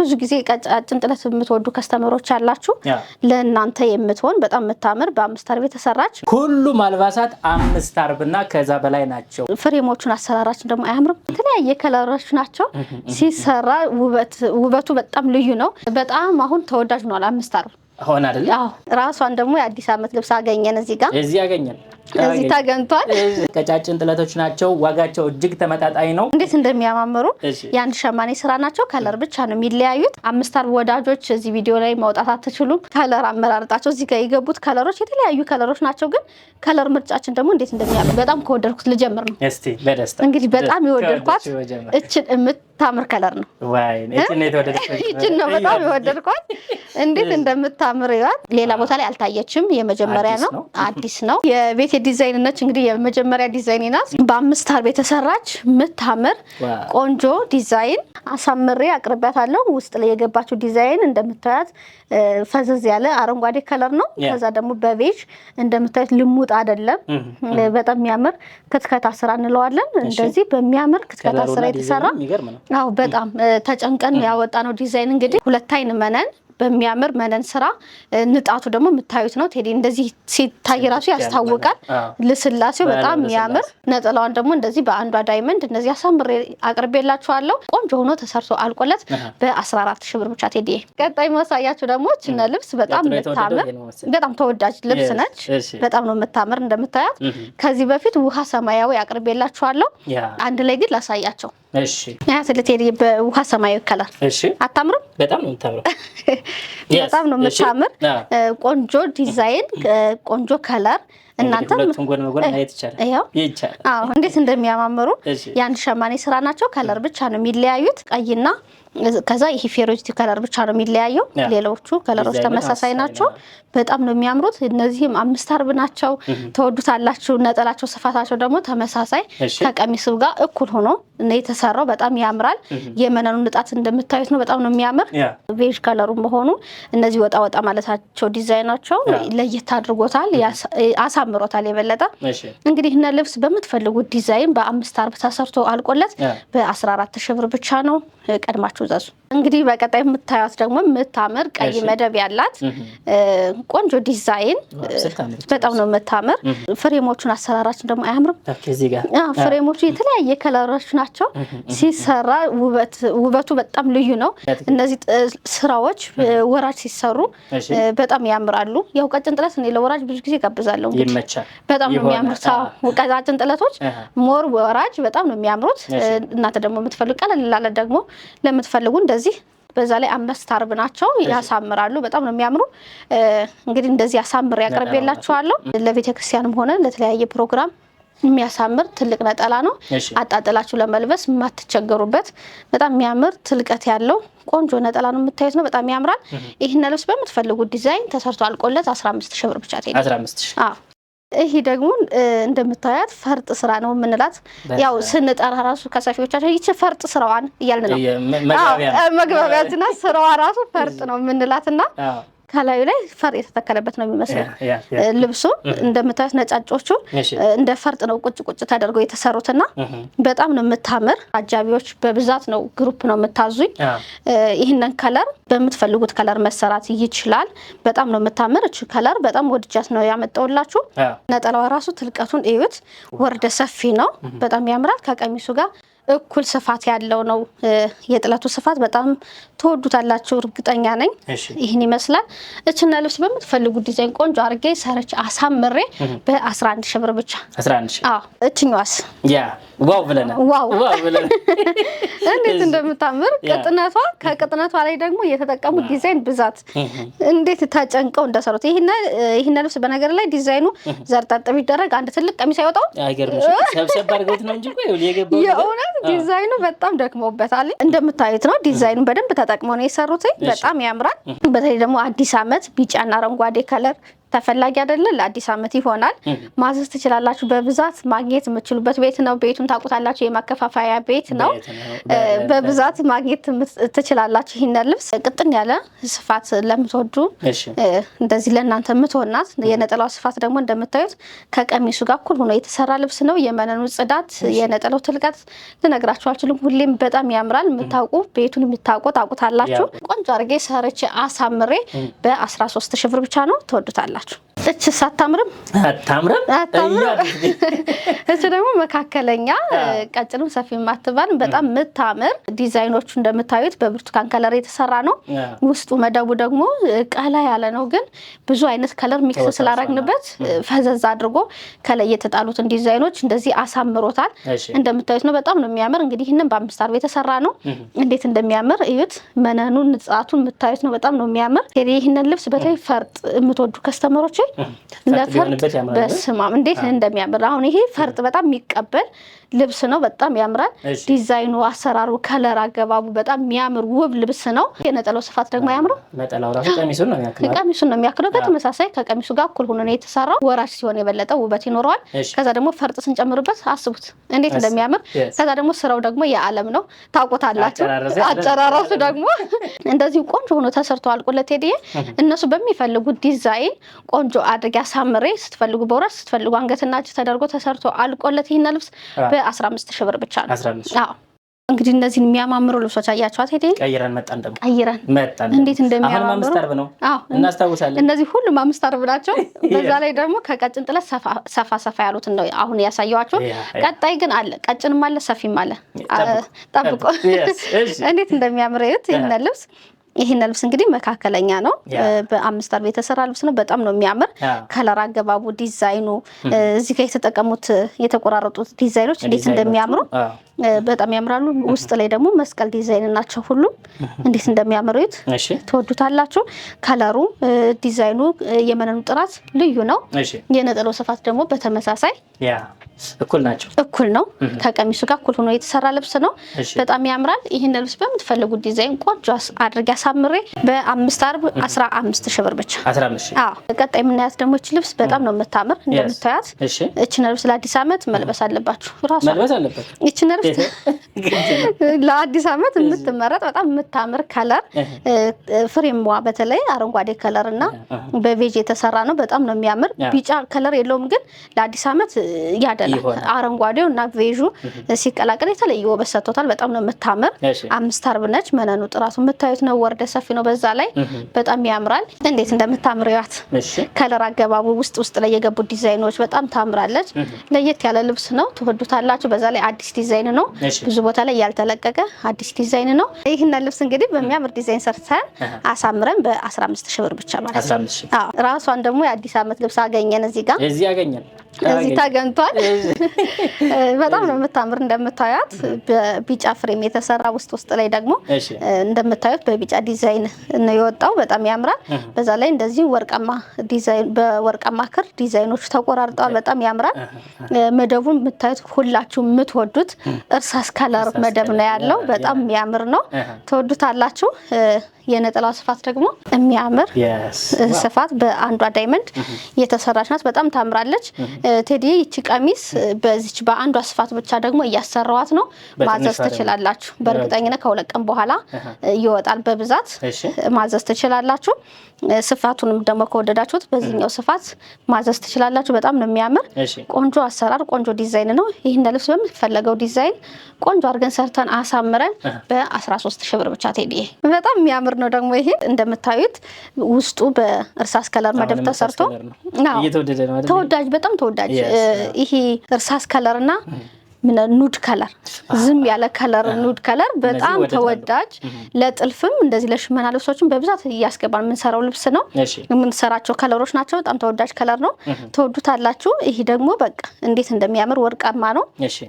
ብዙ ጊዜ ቀጫጭን ጥለት የምትወዱ customer ኦች አላችሁ። ለእናንተ የምትሆን በጣም የምታምር በአምስት አርብ የተሰራች። ሁሉም አልባሳት አምስት አርብና ከዛ በላይ ናቸው። Frame ኦቹን አሰራራችን ደግሞ አያምርም? የተለያየ color ኦች ናቸው። ሲሰራ ውበቱ በጣም ልዩ ነው። በጣም አሁን ተወዳጅ ሆኗል አምስት አርብ። ሆነ አይደለ? አዎ። ራሷን ደግሞ የአዲስ ዓመት ልብስ አገኘን እዚህ ጋር። እዚህ ያገኘን። እዚህ ተገኝቷል። ቀጫጭን ጥለቶች ናቸው። ዋጋቸው እጅግ ተመጣጣኝ ነው። እንዴት እንደሚያማምሩ! የአንድ ሸማኔ ስራ ናቸው። Color ብቻ ነው የሚለያዩት። አምስት አርብ ወዳጆች እዚህ ቪዲዮ ላይ መውጣት አትችሉም። Color አመራርጣቸው እዚህ ጋር የገቡት color ኦች የተለያዩ color ኦች ናቸው። ግን color ምርጫችን ደግሞ እንዴት እንደሚያምር በጣም ከወደድኩት ልጀምር ነው። እስቲ በደስታ። እንግዲህ በጣም የወደድኳት እችን የምታምር color ነው። ይችን ነው በጣም የወደድኳት። እንዴት እንደምታምር ይዋት። ሌላ ቦታ ላይ አልታየችም። የመጀመሪያ ነው። አዲስ ነው። የቤት ዲዛይን ነች። እንግዲህ የመጀመሪያ ዲዛይን ናት። በአምስት አርብ የተሰራች የምታምር ቆንጆ ዲዛይን አሳምሬ አቅርቢያታለሁ። ውስጥ ላይ የገባችው ዲዛይን እንደምታያት ፈዘዝ ያለ አረንጓዴ color ነው። ከዛ ደግሞ በ beige እንደምታዩት ልሙጥ አይደለም፣ በጣም የሚያምር ክትከታ ስራ እንለዋለን። እንደዚህ በሚያምር ክትከታ ስራ የተሰራ፣ አዎ፣ በጣም ተጨንቀን ያወጣነው ዲዛይን። እንግዲህ ሁለት አይን መነን በሚያምር መነን ስራ፣ ንጣቱ ደግሞ የምታዩት ነው። ቴዲ፣ እንደዚህ ሲታይ ራሱ ያስታውቃል። ልስላሴው በጣም የሚያምር። ነጠላዋን ደግሞ እንደዚህ በአንዷ diamond እንደዚህ አሳምሬ አቅርቤላችኋለሁ። ቆንጆ ሆኖ ተሰርቶ አልቆለት በ14 ሺህ ብር ብቻ ቴዲ። ቀጣይ ማሳያችሁ ደግሞ ችነ ልብስ በጣም የምታምር፣ በጣም ተወዳጅ ልብስ ነች። በጣም ነው የምታምር እንደምታያት። ከዚህ በፊት ውሃ ሰማያዊ አቅርቤላችኋለሁ። አንድ ላይ ግን ላሳያቸው። ያት ለቴዲ በውሃ ሰማያዊ color አታምርም? በጣም ነው የምታምረው። በጣም ነው የምታምር። ቆንጆ ዲዛይን፣ ቆንጆ color። እናንተ ጎን በጎን ማየት ይቻላል። ይቻላል። አዎ፣ እንዴት እንደሚያማምሩ! የአንድ ሸማኔ ስራ ናቸው። Color ብቻ ነው የሚለያዩት። ቀይና ከዛ ይሄ ፌሮዚቲ color ብቻ ነው የሚለያየው። ሌሎቹ color ኦች ተመሳሳይ ናቸው። በጣም ነው የሚያምሩት። እነዚህም አምስት አርብ ናቸው። ተወዱታላችሁ። ነጠላቸው ስፋታቸው ደግሞ ተመሳሳይ ከቀሚሱ ጋር እኩል ሆኖ ነው የተሰራው። በጣም ያምራል። የመነኑ ንጣት እንደምታዩት ነው። በጣም ነው የሚያምር። Beige color ኡ መሆኑ፣ እነዚህ ወጣ ወጣ ማለታቸው ዲዛይናቸው ለየት አድርጎታል፣ አሳምሮታል የበለጠ። እንግዲህ እነ ልብስ በምትፈልጉት ዲዛይን በአምስት አርብ ተሰርቶ አልቆለት በ14 ሺህ ብር ብቻ ነው። ቀድማችሁ እዘዙ። እንግዲህ በቀጣይ የምታዩት ደግሞ የምታምር ቀይ መደብ ያላት ቆንጆ ዲዛይን፣ በጣም ነው የምታምር። Frame ኦቹን አሰራራችን ደግሞ አያምርም? Frame ኦቹ የተለያየ color ኦች ናቸው። ሲሰራ ውበቱ በጣም ልዩ ነው። እነዚህ ስራዎች ወራጅ ሲሰሩ በጣም ያምራሉ። ያው ቀጭን ጥለት እኔ ለወራጅ ብዙ ጊዜ ጋብዛለሁ። በጣም ነው የሚያምሩት። ቀጫጭን ጥለቶች more ወራጅ በጣም ነው የሚያምሩት። እናንተ ደግሞ የምትፈልጉ ቀለል ላለ ደግሞ ለምትፈልጉ እንደዚህ፣ በዛ ላይ አምስት አርብ ናቸው፣ ያሳምራሉ። በጣም ነው የሚያምሩ። እንግዲህ እንደዚህ አሳምሬ ያቀርብላችኋለሁ። ለቤተ ክርስቲያንም ሆነ ለተለያየ ፕሮግራም የሚያሳምር ትልቅ ነጠላ ነው። አጣጥላችሁ ለመልበስ የማትቸገሩበት በጣም የሚያምር ትልቀት ያለው ቆንጆ ነጠላ ነው። የምታዩት ነው። በጣም ያምራል። ይህን ልብስ በምትፈልጉት ዲዛይን ተሰርቶ አልቆለት 15 ሺህ ብር ብቻ። ይሄ ደግሞ እንደምታያት ፈርጥ ስራ ነው የምንላት። ያው ስንጠራ ራሱ ከሰፊዎቻቸው ይቺ ፈርጥ ስራዋን እያልን ነው። መግባቢያችን ስራዋ ራሱ ፈርጥ ነው የምንላት እና ከላዩ ላይ ፈርጥ የተተከለበት ነው የሚመስለው ልብሱ። እንደምታዩት ነጫጮቹ እንደ ፈርጥ ነው ቁጭ ቁጭ ተደርገው የተሰሩትና በጣም ነው የምታምር። አጃቢዎች በብዛት ነው group ነው የምታዙኝ። ይህንን color በምትፈልጉት color መሰራት ይችላል። በጣም ነው የምታምር። እች color በጣም ወድጃት ነው ያመጣውላችሁ። ነጠላዋ ራሱ ትልቀቱን እዩት። ወርደ ሰፊ ነው። በጣም ያምራል። ከቀሚሱ ጋር እኩል ስፋት ያለው ነው። የጥለቱ ስፋት በጣም ትወዱታላችሁ እርግጠኛ ነኝ። ይህን ይመስላል። እችና ልብስ በምትፈልጉት ዲዛይን ቆንጆ አድርጌ ሰርቼ አሳምሬ በ11 ሺህ ብር ብቻ። አዎ፣ እችኛዋስ? Wow ብለናል። Wow፣ እንዴት እንደምታምር ቅጥነቷ! ከቅጥነቷ ላይ ደግሞ የተጠቀሙት ዲዛይን ብዛት፣ እንዴት ተጨንቀው እንደሰሩት። ይህን ልብስ በነገር ላይ ዲዛይኑ ዘርጠጥ ቢደረግ አንድ ትልቅ ቀሚስ አይወጣውም። ሰብሰብ አድርገውት ነው እንጂ። የእውነት ዲዛይኑ በጣም ደክመውበታል። እንደምታዩት ነው። ዲዛይኑን በደንብ ተጠቅመው ነው የሰሩት። በጣም ያምራል። በተለይ ደግሞ አዲስ ዓመት ቢጫና አረንጓዴ color ተፈላጊ አይደለ? ለአዲስ ዓመት ይሆናል። ማዘዝ ትችላላችሁ። በብዛት ማግኘት የምትችሉበት ቤት ነው። ቤቱን ታውቁታላችሁ። የማከፋፈያ ቤት ነው። በብዛት ማግኘት ትችላላችሁ። ይህንን ልብስ ቅጥን ያለ ስፋት ለምትወዱ እንደዚህ ለእናንተ የምትሆናት። የነጠላው ስፋት ደግሞ እንደምታዩት ከቀሚሱ ጋር እኩል ሆኖ የተሰራ ልብስ ነው። የመነኑ ጽዳት፣ የነጠላው ትልቀት ልነግራችሁ አልችልም። ሁሌም በጣም ያምራል። የምታውቁ ቤቱን የምታውቁ ታውቁታላችሁ። ቆንጆ አድርጌ ሰርቼ አሳምሬ በ13 ሺህ ብር ብቻ ነው። ትወዱታላችሁ። እች አታምርም? አታምርም? አታምርም። እች ደግሞ መካከለኛ ቀጭንም ሰፊ የማትባል በጣም የምታምር፣ ዲዛይኖቹ እንደምታዩት በብርቱካን color የተሰራ ነው። ውስጡ መደቡ ደግሞ ቀላ ያለ ነው፣ ግን ብዙ አይነት color mix ስላረግንበት ፈዘዝ አድርጎ ከላይ የተጣሉትን ዲዛይኖች እንደዚህ አሳምሮታል። እንደምታዩት ነው። በጣም ነው የሚያምር። እንግዲህ ይህንን በ5 አርብ የተሰራ ነው። እንዴት እንደሚያምር እዩት። መነኑ ንጻቱን የምታዩት ነው። በጣም ነው የሚያምር። ይህንን ልብስ በተለይ ፈርጥ የምትወዱ customer ኦች ለፈርጥ በስማም እንዴት እንደሚያምር። አሁን ይሄ ፈርጥ በጣም የሚቀበል ልብስ ነው። በጣም ያምራል። ዲዛይኑ፣ አሰራሩ፣ color አገባቡ በጣም የሚያምር ውብ ልብስ ነው። የነጠላው ስፋት ደግሞ አያምርም? ቀሚሱን ነው የሚያክለው። በተመሳሳይ ከቀሚሱ ጋር እኩል ሆኖ ነው የተሰራው። ወራጅ ሲሆን የበለጠ ውበት ይኖረዋል። ከዛ ደግሞ ፈርጥ ስንጨምርበት አስቡት እንዴት እንደሚያምር። ከዛ ደግሞ ስራው ደግሞ የዓለም ነው፣ ታውቁታላችሁ። አጨራረሱ ደግሞ እንደዚሁ ቆንጆ ሆኖ ተሰርቶ አልቆለት ቴዲዬ እነሱ በሚፈልጉት ዲዛይን ቆንጆ አድርጌ አሳምሬ፣ ስትፈልጉ በወራጅ፣ ስትፈልጉ አንገትና እጅ ተደርጎ ተሰርቶ አልቆለት ይህን ልብስ በ15 ሺህ ብር ብቻ ነው። አዎ፣ እንግዲህ እነዚህን የሚያማምሩ ልብሶች አያቸዋት ሄደ። ቀይረን መጣን፣ ደግሞ ቀይረን መጣን። እንዴት እንደሚያማምሩ። 5 አርብ ነው፣ እናስታውሳለን። እነዚህ ሁሉም 5 አርብ ናቸው። በዛ ላይ ደግሞ ከቀጭን ጥለት ሰፋ ሰፋ ያሉትን ነው አሁን ያሳየኋቸው። ቀጣይ ግን አለ፣ ቀጭንም አለ፣ ሰፊም አለ። ጠብቆ እንዴት እንደሚያምር እዩት ይህን ልብስ። ይህን ልብስ እንግዲህ መካከለኛ ነው። በ5 አርብ የተሰራ ልብስ ነው። በጣም ነው የሚያምር። Color አገባቡ፣ ዲዛይኑ፣ እዚህ ጋር የተጠቀሙት የተቆራረጡት ዲዛይኖች እንዴት እንደሚያምሩ፣ በጣም ያምራሉ። ውስጥ ላይ ደግሞ መስቀል ዲዛይን ናቸው ሁሉም፣ እንዴት እንደሚያምሩ እዩት። ትወዱታላችሁ። Color ኡ፣ ዲዛይኑ፣ የመነኑ ጥራት ልዩ ነው። የነጠላው ስፋት ደግሞ በተመሳሳይ እኩል ናቸው። እኩል ነው። ከቀሚሱ ጋር እኩል ሆኖ የተሰራ ልብስ ነው። በጣም ያምራል። ይህን ልብስ በምትፈልጉት ዲዛይን ቆንጆ አድርጌ አሳምሬ በ5 አርብ 15 ሺህ ብር ብቻ። አዎ፣ ቀጣይ የምናያት ደግሞ እች ልብስ በጣም ነው የምታምር። እንደምታያት እችን ልብስ ለአዲስ ዓመት መልበስ አለባችሁ። ራሷ እችን ልብስ ለአዲስ ዓመት የምትመረጥ በጣም የምታምር color፣ frame ዋ በተለይ አረንጓዴ color እና በ beige የተሰራ ነው። በጣም ነው የሚያምር። ቢጫ color የለውም፣ ግን ለአዲስ ዓመት ያደላል። አረንጓዴው እና beige ኡ ሲቀላቀል የተለየ ውበት ሰጥቶታል። በጣም ነው የምታምር። 5 አርብ ነች። መነኑ ጥራቱ የምታዩት ነው። ወርደ ሰፊ ነው። በዛ ላይ በጣም ያምራል። እንዴት እንደምታምር እዩት። Color አገባቡ፣ ውስጥ ውስጥ ላይ የገቡት ዲዛይኖች በጣም ታምራለች። ለየት ያለ ልብስ ነው። ትወዱታላችሁ። በዛ ላይ አዲስ ዲዛይን ነው። ብዙ ቦታ ላይ ያልተለቀቀ አዲስ ዲዛይን ነው። ይህን ልብስ እንግዲህ በሚያምር ዲዛይን ሰርተን አሳምረን በ15 ሺህ ብር ብቻ ማለት ነው። ራሷን ደግሞ የአዲስ ዓመት ልብስ አገኘን፣ እዚህ ጋር እዚህ አገኘን። እዚህ ተገኝቷል። በጣም ነው የምታምር። እንደምታዩት በቢጫ frame የተሰራ፣ ውስጥ ውስጥ ላይ ደግሞ እንደምታዩት በቢጫ ዲዛይን ነው የወጣው። በጣም ያምራል። በዛ ላይ እንደዚህ ወርቃማ ዲዛይን፣ በወርቃማ ክር ዲዛይኖች ተቆራርጠዋል። በጣም ያምራል። መደቡን የምታዩት ሁላችሁ የምትወዱት እርሳስ color መደብ ነው ያለው። በጣም የሚያምር ነው። ትወዱታላችሁ። የነጠላው ስፋት ደግሞ የሚያምር ስፋት በአንዷ diamond የተሰራች ናት። በጣም ታምራለች። ቴዲ፣ ይቺ ቀሚስ በዚች በአንዷ ስፋት ብቻ ደግሞ እያሰራዋት ነው። ማዘዝ ትችላላችሁ። በእርግጠኝነት ከ2 ቀን በኋላ ይወጣል። በብዛት ማዘዝ ትችላላችሁ። ስፋቱንም ደግሞ ከወደዳችሁት በዚህኛው ስፋት ማዘዝ ትችላላችሁ። በጣም ነው የሚያምር። ቆንጆ አሰራር፣ ቆንጆ ዲዛይን ነው። ይህን ልብስ በሚፈለገው ዲዛይን ቆንጆ አድርገን ሰርተን አሳምረን በ13 ሺህ ብር ብቻ ቴዲ። በጣም የሚያምር ነው ደግሞ ይሄ። እንደምታዩት ውስጡ በእርሳስ color መደብ ተሰርቶ ተወዳጅ፣ በጣም ተወዳጅ ይሄ እርሳስ color እና nude color፣ ዝም ያለ color፣ nude color በጣም ተወዳጅ፣ ለጥልፍም እንደዚህ ለሽመና ልብሶችን በብዛት እያስገባን የምንሰራው ልብስ ነው። የምንሰራቸው color ኦች ናቸው። በጣም ተወዳጅ color ነው። ትወዱታላችሁ። ይሄ ደግሞ በቃ እንዴት እንደሚያምር፣ ወርቃማ ነው።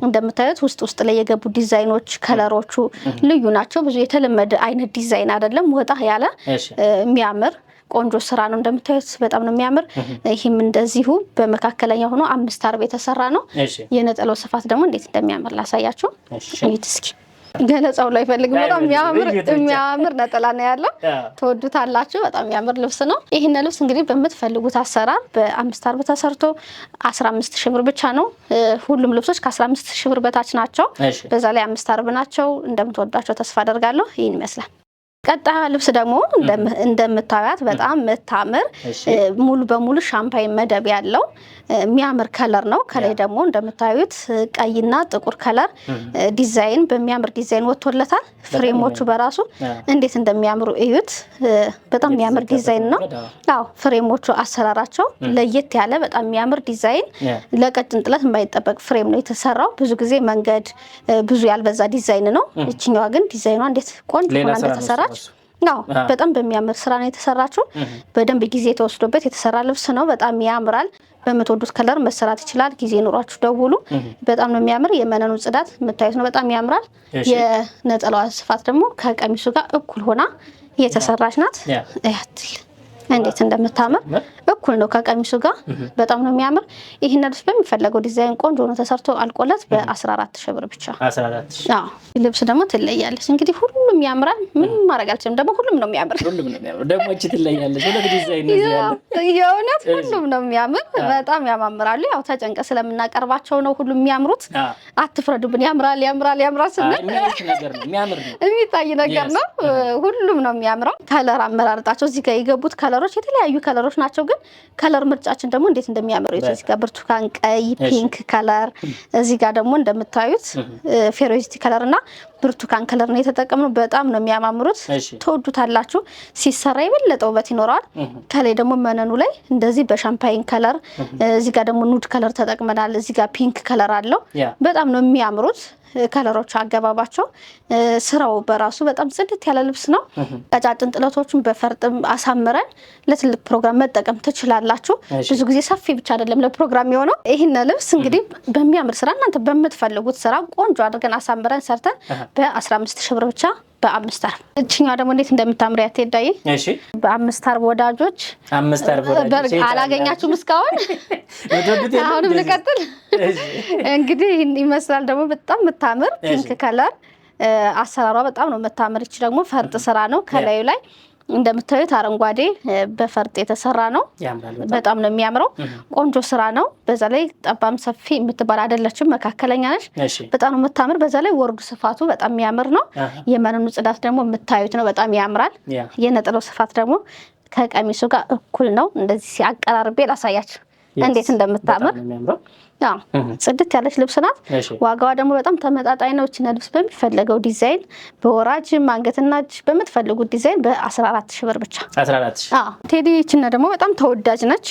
እንደምታዩት ውስጥ ውስጥ ላይ የገቡ ዲዛይኖች፣ color ኦቹ ልዩ ናቸው። ብዙ የተለመደ አይነት ዲዛይን አይደለም። ወጣ ያለ የሚያምር ቆንጆ ስራ ነው። እንደምታዩት በጣም ነው የሚያምር። ይህም እንደዚሁ በመካከለኛ ሆኖ 5 አርብ የተሰራ ነው። የነጠላው ስፋት ደግሞ እንዴት እንደሚያምር ላሳያችሁ። እዩት እስኪ። ገለጻው ላይ ፈልግ በጣም የሚያምር ነጠላ ነው ያለው። ትወዱታላችሁ። በጣም የሚያምር ልብስ ነው። ይህን ልብስ እንግዲህ በምትፈልጉት አሰራር በአምስት አርብ ተሰርቶ 15 ሺህ ብር ብቻ ነው። ሁሉም ልብሶች ከ15 ሺህ ብር በታች ናቸው። በዛ ላይ አምስት አርብ ናቸው። እንደምትወዷቸው ተስፋ አደርጋለሁ። ይህን ይመስላል። ቀጣዩ ልብስ ደግሞ እንደምታዩት በጣም የምታምር ሙሉ በሙሉ ሻምፓኝ መደብ ያለው የሚያምር color ነው። ከላይ ደግሞ እንደምታዩት ቀይና ጥቁር color ዲዛይን በሚያምር ዲዛይን ወጥቶለታል። frame ኦቹ በራሱ እንዴት እንደሚያምሩ እዩት። በጣም የሚያምር ዲዛይን ነው። አዎ frame ኦቹ አሰራራቸው ለየት ያለ በጣም የሚያምር ዲዛይን፣ ለቀጭን ጥለት የማይጠበቅ frame ነው የተሰራው። ብዙ ጊዜ መንገድ ብዙ ያልበዛ ዲዛይን ነው። ይችኛዋ ግን ዲዛይኗ እንዴት ቆንጆ ሆና እንደተሰራች አዎ በጣም በሚያምር ስራ ነው የተሰራችው። በደንብ ጊዜ ተወስዶበት የተሰራ ልብስ ነው። በጣም ያምራል። በምትወዱት color መሰራት ይችላል። ጊዜ ኑሯችሁ ደውሉ። በጣም ነው የሚያምር። የመነኑ ጽዳት የምታዩት ነው። በጣም ያምራል። የነጠላዋ ስፋት ደግሞ ከቀሚሱ ጋር እኩል ሆና የተሰራች ናት። ያትል እንዴት እንደምታምር እኩል ነው ከቀሚሱ ጋር በጣም ነው የሚያምር። ይህን ልብስ በሚፈለገው ዲዛይን ቆንጆ ሆኖ ተሰርቶ አልቆለት በ14 ሺህ ብር ብቻ። አዎ ልብስ ደግሞ ትለያለች። እንግዲህ ሁሉም ያምራል። ምንም ማድረግ አልችልም። ደግሞ ሁሉም ነው የሚያምር። ሁሉም ነው የሚያምር። ደግሞ እቺ ትለያለች። ሁለት ዲዛይን ነው ያለው። የእውነት ሁሉም ነው የሚያምር። በጣም ያማምራሉ። ያው ተጨንቀ ስለምናቀርባቸው ነው ሁሉም የሚያምሩት። አትፍረዱብን። ያምራል ያምራል ያምራል ስንል የሚታይ ነገር ነው። ሁሉም ነው የሚያምረው። color አመራርጣቸው እዚህ ጋር የገቡት color ኦች የተለያዩ color ኦች ናቸው። ግን color ምርጫችን ደግሞ እንዴት እንደሚያምሩ እዚህ ጋር ብርቱካን፣ ቀይ፣ pink color እዚህ ጋር ደግሞ እንደምታዩት ፌሮዚቲ color እና ብርቱካን color ነው የተጠቀምነው። በጣም ነው የሚያማምሩት። ትወዱታላችሁ። ሲሰራ የበለጠ ውበት ይኖረዋል። ከላይ ደግሞ መነኑ ላይ እንደዚህ በ champagne color፣ እዚህ ጋር ደግሞ nude color ተጠቅመናል። እዚህ ጋር pink color አለው። በጣም ነው የሚያምሩት color ኦቹ አገባባቸው፣ ስራው በራሱ በጣም ጽድት ያለ ልብስ ነው። ቀጫጭን ጥለቶችን በፈርጥም አሳምረን ለትልቅ ፕሮግራም መጠቀም ትችላላችሁ። ብዙ ጊዜ ሰፊ ብቻ አይደለም ለፕሮግራም የሆነው። ይህን ልብስ እንግዲህ በሚያምር ስራ እናንተ በምትፈልጉት ስራ ቆንጆ አድርገን አሳምረን ሰርተን በ15 ሺህ ብር ብቻ በአምስት አርብ። እችኛዋ ደግሞ እንዴት እንደምታምር ያትሄዳይ በአምስት አርብ ወዳጆች አላገኛችሁም እስካሁን። አሁንም ልቀጥል እንግዲህ ይመስላል። ደግሞ በጣም የምታምር pink color አሰራሯ በጣም ነው የምታምር። እች ደግሞ ፈርጥ ስራ ነው። ከላዩ ላይ እንደምታዩት አረንጓዴ በፈርጥ የተሰራ ነው። በጣም ነው የሚያምረው። ቆንጆ ስራ ነው። በዛ ላይ ጠባም ሰፊ የምትባል አይደለችም፣ መካከለኛ ነች። በጣም ነው የምታምር። በዛ ላይ ወርዱ ስፋቱ በጣም የሚያምር ነው። የመነኑ ጽዳት ደግሞ የምታዩት ነው። በጣም ያምራል። የነጠላው ስፋት ደግሞ ከቀሚሱ ጋር እኩል ነው። እንደዚህ አቀራርቤ ላሳያችሁ እንዴት እንደምታምር። ጽድት ያለች ልብስ ናት። ዋጋዋ ደግሞ በጣም ተመጣጣኝ ነው። እችን ልብስ በሚፈለገው ዲዛይን በወራጅም አንገትና እጅ በምትፈልጉት ዲዛይን በ14 ሺህ ብር ብቻ። ቴዲ ይችን ደግሞ በጣም ተወዳጅ ነች።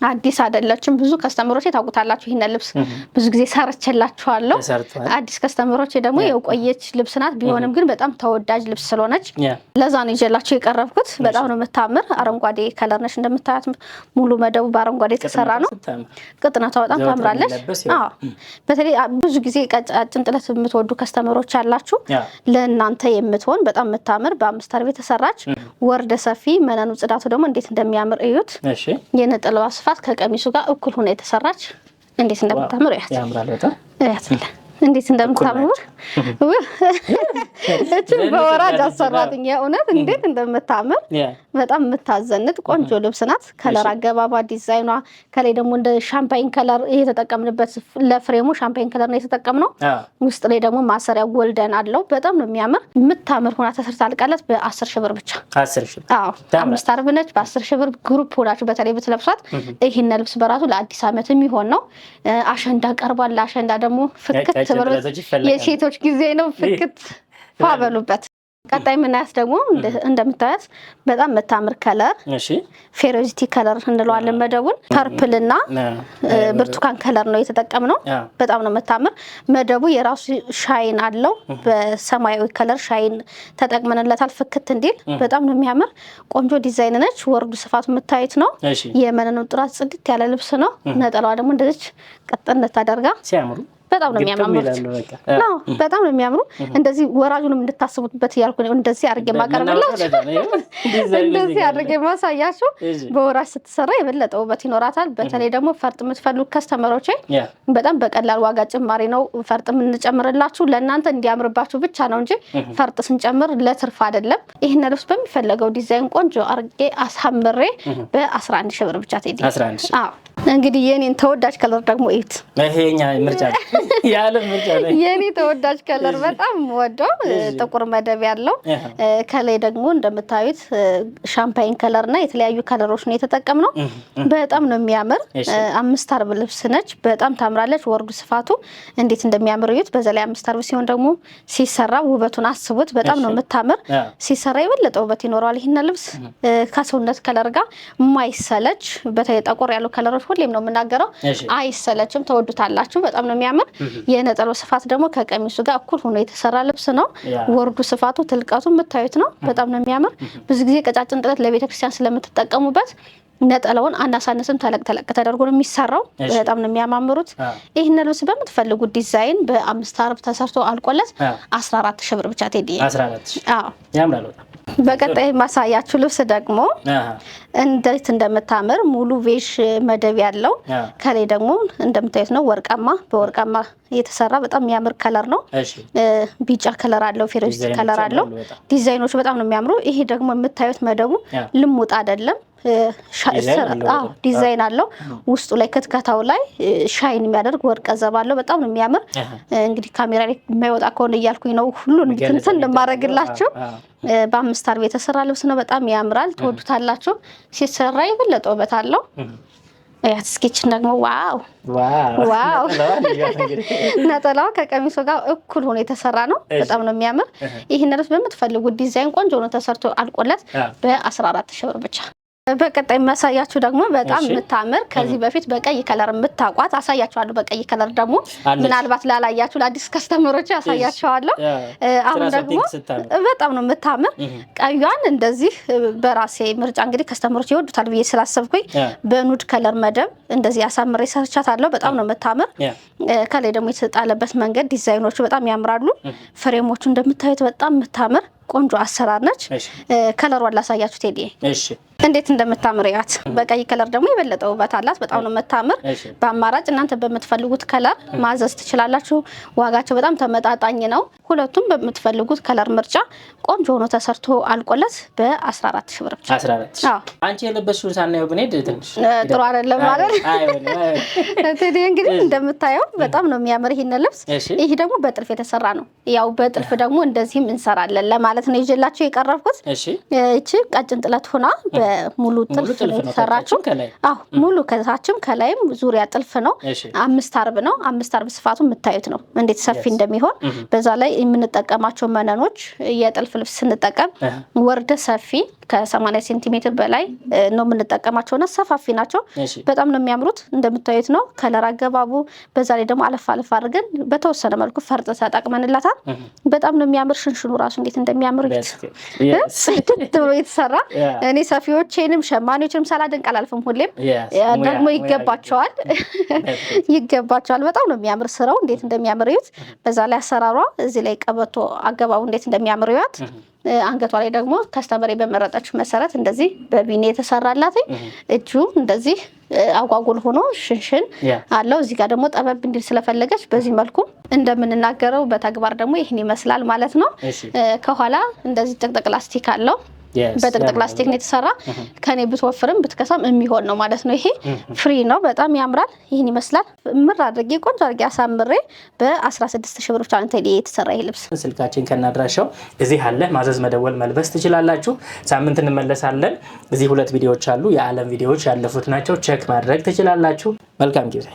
አዲስ አይደለችም። ብዙ customer ኦች ታውቁታላችሁ። ይህን ልብስ ብዙ ጊዜ ሰርቼላችኋለሁ። አዲስ customer ኦች ደግሞ የቆየች ልብስ ናት። ቢሆንም ግን በጣም ተወዳጅ ልብስ ስለሆነች ለዛ ነው ይዤላችሁ የቀረብኩት። በጣም ነው የምታምር። አረንጓዴ color ነች እንደምታያት፣ ሙሉ መደቡ በአረንጓዴ የተሰራ ነው። ቅጥነቷ በጣም ታምራለች። በተለይ ብዙ ጊዜ ቀጫጭን ጥለት የምትወዱ customer ኦች ያላችሁ ለእናንተ የምትሆን በጣም የምታምር በአምስት አርብ የተሰራች ወርደ ሰፊ መነኑ ጽዳቱ ደግሞ እንዴት እንደሚያምር እዩት። የነጠላዋ ስፋት ከቀሚሱ ጋር እኩል ሆና የተሰራች እንዴት እንደምታምር እያት፣ እንዴት እንደምታምር እችን በወራጅ አሰራትኝ። የእውነት እንዴት እንደምታምር በጣም የምታዘንጥ ቆንጆ ልብስ ናት። color አገባባ ዲዛይኗ፣ ከላይ ደግሞ እንደ champagne color የተጠቀምንበት ለ frame ኡ champagne color ነው የተጠቀምነው። ውስጥ ላይ ደግሞ ማሰሪያ golden አለው። በጣም ነው የሚያምር። የምታምር ሆና ተሰርታ አልቃለት በ10 ሺህ ብር ብቻ። አዎ አምስት አርብ ነች። በ10 ሺህ ብር group ሆናችሁ በተለይ ብትለብሷት ይህን ልብስ በራሱ ለአዲስ ዓመት የሚሆን ነው። አሸንዳ ቀርቧል። ለአሸንዳ ደግሞ ፍክት የሴቶች ጊዜ ነው። ፍክት ፏበሉበት። ቀጣይ የምናያት ደግሞ እንደምታያት በጣም የምታምር color ፌሮዚቲ color እንለዋለን መደቡን። purple እና ብርቱካን color ነው የተጠቀምነው። በጣም ነው የምታምር። መደቡ የራሱ shine አለው። በሰማያዊ color shine ተጠቅመንለታል ፍክት እንዲል። በጣም ነው የሚያምር። ቆንጆ ዲዛይን ነች። ወርዱ ስፋቱ የምታዩት ነው። የመነኑ ጥራት ጽድት ያለ ልብስ ነው። ነጠላዋ ደግሞ እንደዚች ቀጠን ታደርጋ በጣም ነው የሚያማምሩት። በጣም ነው የሚያምሩ። እንደዚህ ወራጁንም እንድታስቡበት እያልኩ ነው እንደዚህ አድርጌ ማቀርብላችሁ፣ እንደዚህ አድርጌ ማሳያችሁ። በወራጅ ስትሰራ የበለጠ ውበት ይኖራታል። በተለይ ደግሞ ፈርጥ የምትፈልጉ customer ኦቼ በጣም በቀላል ዋጋ ጭማሪ ነው ፈርጥ የምንጨምርላችሁ። ለእናንተ እንዲያምርባችሁ ብቻ ነው እንጂ ፈርጥ ስንጨምር ለትርፍ አይደለም። ይህን ልብስ በሚፈለገው ዲዛይን ቆንጆ አድርጌ አሳምሬ በ11 ሺህ ብር ብቻ ቴዲ። እንግዲህ የኔን ተወዳጅ color ደግሞ እዩት። ይሄኛ ምርጫ የዓለም ምርጫ ነው። የኔ ተወዳጅ color በጣም ወደው ጥቁር መደብ ያለው ከላይ ደግሞ እንደምታዩት champagne color እና የተለያዩ color ኦች ነው የተጠቀምነው። በጣም ነው የሚያምር። አምስት አርብ ልብስ ነች። በጣም ታምራለች። ወርዱ ስፋቱ እንዴት እንደሚያምር እዩት። በዛ ላይ አምስት አርብ ሲሆን ደግሞ ሲሰራ ውበቱን አስቡት። በጣም ነው የምታምር። ሲሰራ የበለጠ ውበት ይኖረዋል። ይህን ልብስ ከሰውነት color ጋር የማይሰለች በተለይ ጠቆር ያሉ color ኦች ሁሌም ነው የምናገረው፣ አይሰለችም። ተወዱታላችሁ። በጣም ነው የሚያምር። የነጠላው ስፋት ደግሞ ከቀሚሱ ጋር እኩል ሆኖ የተሰራ ልብስ ነው። ወርዱ ስፋቱ፣ ትልቀቱ የምታዩት ነው። በጣም ነው የሚያምር። ብዙ ጊዜ ቀጫጭን ጥለት ለቤተክርስቲያን ስለምትጠቀሙበት ነጠላውን አናሳንስም፣ ተለቅ ተለቅ ተደርጎ ነው የሚሰራው። በጣም ነው የሚያማምሩት። ይህን ልብስ በምትፈልጉት ዲዛይን በአምስት አርብ ተሰርቶ አልቆለት 14 ሺህ ብር ብቻ ቴዲ። ያምራል። በቀጣይ ማሳያችሁ ልብስ ደግሞ እንዴት እንደምታምር ሙሉ beige መደብ ያለው ከላይ ደግሞ እንደምታዩት ነው ወርቃማ በወርቃማ የተሰራ በጣም የሚያምር color ነው። ቢጫ color አለው፣ ፌሮዚ color አለው። ዲዛይኖቹ በጣም ነው የሚያምሩ። ይሄ ደግሞ የምታዩት መደቡ ልሙጥ አይደለም፣ ዲዛይን አለው። ውስጡ ላይ ክትከታው ላይ shine የሚያደርግ ወርቀ ዘብ አለው። በጣም ነው የሚያምር። እንግዲህ ካሜራ ላይ የማይወጣ ከሆነ እያልኩኝ ነው ሁሉን ትንትን እንደማደርግላችሁ። በአምስት አርብ የተሰራ ልብስ ነው። በጣም ያምራል። ትወዱታላችሁ። ሲሰራ የበለጠ ውበት አለው። ያት እስኪችን ደግሞ wow wow! ነጠላዋ ከቀሚሱ ጋር እኩል ሆኖ የተሰራ ነው። በጣም ነው የሚያምር። ይህን ልብስ በምትፈልጉት ዲዛይን ቆንጆ ሆኖ ተሰርቶ አልቆለት በ14 ሺህ ብር ብቻ። በቀጣይ የሚያሳያችሁ ደግሞ በጣም የምታምር ከዚህ በፊት በቀይ color የምታውቋት አሳያችኋለሁ። በቀይ color ደግሞ ምናልባት ላላያችሁ ለአዲስ customer ኦች አሳያችኋለሁ። አሁን ደግሞ በጣም ነው የምታምር ቀዩን እንደዚህ በራሴ ምርጫ እንግዲህ customer ኦች ይወዱታል ብዬ ስላሰብኩኝ በ nude color መደብ እንደዚህ አሳምሬ ሰርቻታለሁ። በጣም ነው የምታምር። ከላይ ደግሞ የተጣለበት መንገድ ዲዛይኖቹ በጣም ያምራሉ። frame ኦቹ እንደምታዩት በጣም የምታምር ቆንጆ አሰራር ነች። color ዋን ላሳያችሁ ቴዲ እንዴት እንደምታምር ያት። በቀይ color ደግሞ የበለጠ ውበት አላት። በጣም ነው የምታምር። በአማራጭ እናንተ በምትፈልጉት color ማዘዝ ትችላላችሁ። ዋጋቸው በጣም ተመጣጣኝ ነው። ሁለቱም በምትፈልጉት color ምርጫ ቆንጆ ሆኖ ተሰርቶ አልቆለት በ14 ሺህ ብር ብቻ። አንቺ የለበስሽውን ሳናየው ብንሄድ ትንሽ ጥሩ አይደለም ማለት ቴዲ። እንግዲህ እንደምታየው በጣም ነው የሚያምር ይሄን ልብስ። ይሄ ደግሞ በጥልፍ የተሰራ ነው። ያው በጥልፍ ደግሞ እንደዚህም እንሰራለን ለማለት ነው ይዤላችሁ የቀረብኩት። እቺ ቀጭን ጥለት ሆና ሙሉ ጥልፍ ነው የተሰራችው። አዎ ሙሉ ከታችም ከላይም ዙሪያ ጥልፍ ነው። አምስት አርብ ነው። አምስት አርብ ስፋቱ የምታዩት ነው እንዴት ሰፊ እንደሚሆን። በዛ ላይ የምንጠቀማቸው መነኖች የጥልፍ ልብስ ስንጠቀም ወርደ ሰፊ ከ80 ሴንቲሜትር በላይ ነው የምንጠቀማቸውና ሰፋፊ ናቸው። በጣም ነው የሚያምሩት እንደምታዩት ነው color አገባቡ። በዛ ላይ ደግሞ አለፍ አለፍ አድርገን በተወሰነ መልኩ ፈርጥ ተጠቅመንላታል። በጣም ነው የሚያምር። ሽንሽኑ ራሱ እንዴት እንደሚያምር ጽድት ብሎ የተሰራ እኔ ሰፊዎቼንም ሸማኔዎችንም ሳላደንቅ አላልፍም። ሁሌም ደግሞ ይገባቸዋል ይገባቸዋል። በጣም ነው የሚያምር ስራው እንዴት እንደሚያምር እዩት። በዛ ላይ አሰራሯ እዚህ ላይ ቀበቶ አገባቡ እንዴት እንደሚያምር እዩት። አንገቷ ላይ ደግሞ customer ኤ በመረጠችው መሰረት እንደዚህ በቢኒ የተሰራላት እጁ እንደዚህ አጓጉል ሆኖ ሽንሽን አለው። እዚህ ጋር ደግሞ ጠበብ እንዲል ስለፈለገች በዚህ መልኩ እንደምንናገረው በተግባር ደግሞ ይህን ይመስላል ማለት ነው። ከኋላ እንደዚህ ጥቅጥቅ ላስቲክ አለው። በጥቅጥቅ ላስቲክ ነው የተሰራ። ከኔ ብትወፍርም ብትከሳም የሚሆን ነው ማለት ነው። ይሄ free ነው፣ በጣም ያምራል። ይህን ይመስላል። ምር አድርጌ ቆንጆ አድርጌ አሳምሬ በ16 ሺህ ብር ብቻ ነው የተሰራ ይሄ ልብስ። ስልካችን ከናድራሻው እዚህ አለ። ማዘዝ፣ መደወል፣ መልበስ ትችላላችሁ። ሳምንት እንመለሳለን። እዚህ ሁለት ቪዲዮዎች አሉ። የዓለም ቪዲዮዎች ያለፉት ናቸው። check ማድረግ ትችላላችሁ። መልካም ጊዜ።